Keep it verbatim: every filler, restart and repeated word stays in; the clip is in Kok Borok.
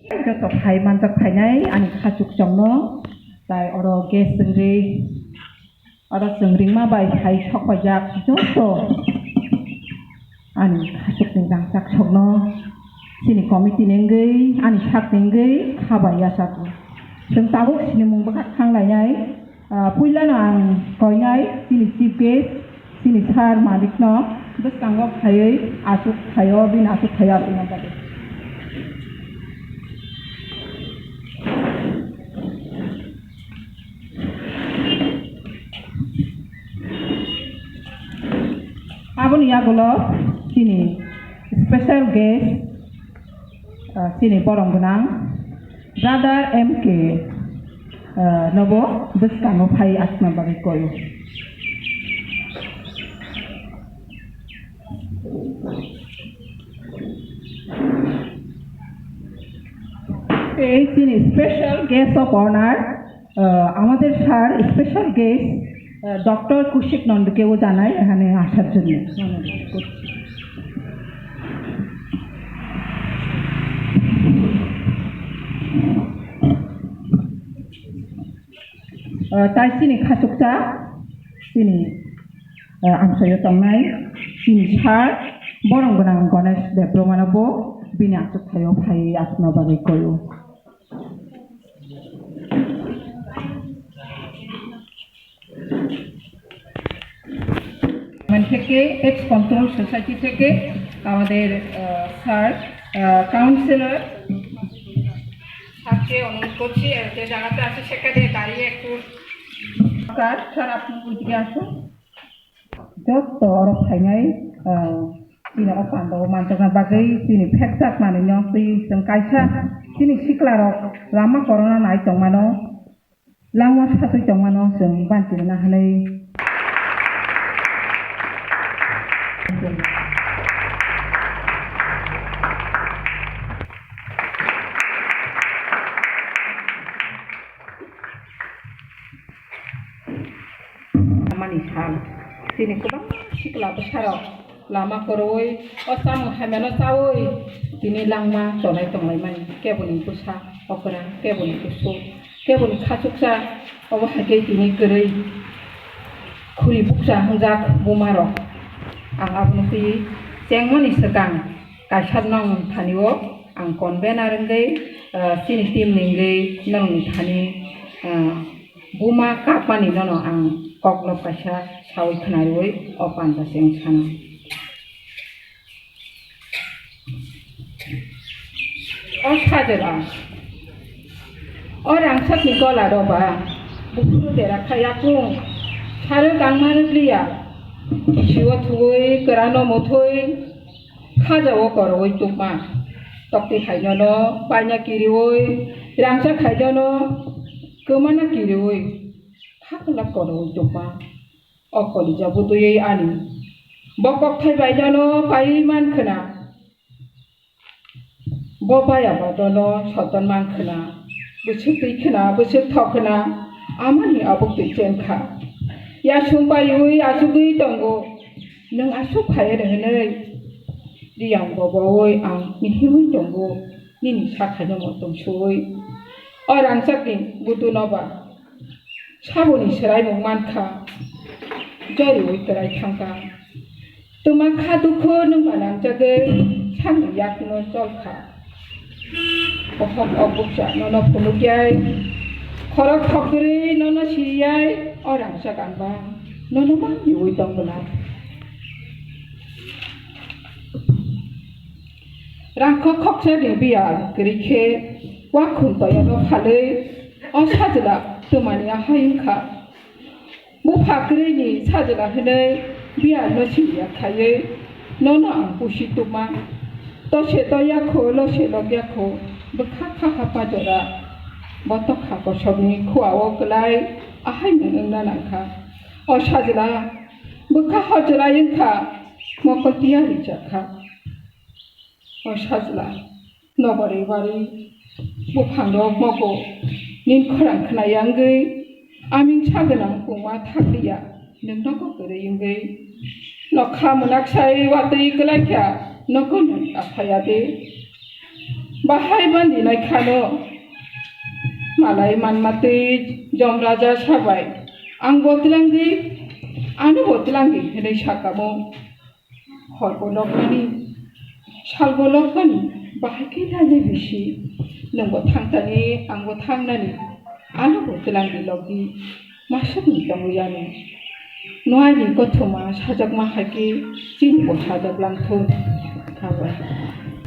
Joto phai manjak phainai ani khachukchangno, tai oro guest wngwi, oro chwng ringma bai hai sok paijak joto ani khachukni rangchak sokno chini committee ni wngwi, ani sakni wngwi kha bai yachago. Chwng tabuk sinimung bwkha thang lainai. Ah, puilano ang koinai chini chief guest, chini sir Malikno bwskango phaiwi aswk phaio, bini aswk phaio aboni bagwi. Aboni yagulo chini special guest, ah, chini borong gwnang brother M K, ah, nobo bwskango phai aswkna bagwi koio. এই chini special guest of honor, আহ, আমাদের sir special guest, আহ, ডক্টর কৌশিক নন্দকেও জানাই এখানে আসার জন্য। ধন্যবাদ। আহ, tai chini khachuksa, chini, ah, amchaio tongnai, chini sir, borong gwnang Ganesh Debbarmano bo bini achukthai-o phai achukna bagwi koio. Mane থেকে x control society থেকে আমাদের, আহ, স্যার, আহ, কাউন্সিলর স্যারকে অনুরোধ করছি, আহ, যে জায়গাতে আছে সেখানে দাঁড়িয়ে একটু। স্যার, স্যার, আপনি ওইদিকে আসুন। Joto oro phainai, ah, chini o pandao manjakna bagwi chini phekchak manwino twi chwng kaisa chini siklarok lama korona nai tongmano, langma satwi tongmano chwng banchirwna hwnwi. Mani sal. Chini kwbang sikla bwsarok lama kwrwi, o chamung hamyano chawi, tini langma chonai tonglaimani. Keboni bwsa okra, keboni kusu, keboni khachuksa, obo hai khe tini kwrwi khuri bukcha hwnjak bumarok. Ang abono twi chengmani swkang kaisa nong thani-o ang convener wngwi, ah, chini team ni wngwi nongni thani, ah, buma kapmani nono ang kokno kaisa sawi khwnarwi o panda se wng sano. O sajwla, o rangchakni gola roba, buphuru dera kha yakung, saro gangma rwliya, siwo thuwi kwrano muthwi, khajawo korowi tukma, tokti hainono paina kiriwi, rangchak hainono kwmana kiriwi, khakwlak korowi tukma. O kolija butwi ani. Bo kokthai bai nono paiwi man khwna. Bo baya ba dono soton man khwna. Bwswk twi khwna, bwswk thok khwna. Amani abuk twi chen kha. Yasung paiwi achugwi tongo. Nwng aswk phai rw hwnwi. Riyang bobowi ang mihiwi tongo. Nini sakhaino mo tongsuwi. O rangchakni butuno ba. Saboni swraimung mankha, joriwi twrai thangkha. Twma kha dukhu nwng ba nangjagwi sakni yakungno cholkha. Bohok o bukcha nono phunukjai, khorok thokgwrwi nono siriyai, o rangchak ang ba nono manliwi tong bwlai. Rangkho khoksa ni biyal kwrwi khe wakhun toyano phalwi o sajla twmani ahai wngkha. Bupha kwrwi ni sajla hwnwi biyal no siriya khaiwi nono ang pusi tubma. Tose toya kho, lose logya kho, bwkha kha hapa jora. Bo tokha kosok ni khua o kwlai ahai nwng wngna nangkha. O sajla bwkha hojlai wngkha, mokol tiyari chakha. O sajla, nobari bari, buphang rok mogo, nin khorang khna yangwi, aming sa gwnang pungma thakliya, nwng nogo kwrwi wngwi. Nokha mwnaksai watwi kwlaikha, nogo nwng aphaya de. Bahai bandinai khano malai manmatwi Jom Raja sabai, "Ang bo twlangdi, ano bo twlangdi," hwnwi sakamo. Horbo lokmani, salbo lokmani, bahai khe lainai bisi. Nwngbo thangtani, angbo thangnani, ano bo twlangdi lokdi. Masukni tongwi ano. Nwngni kothoma sajakma hai khe chini bo sajak langthung. Hambai.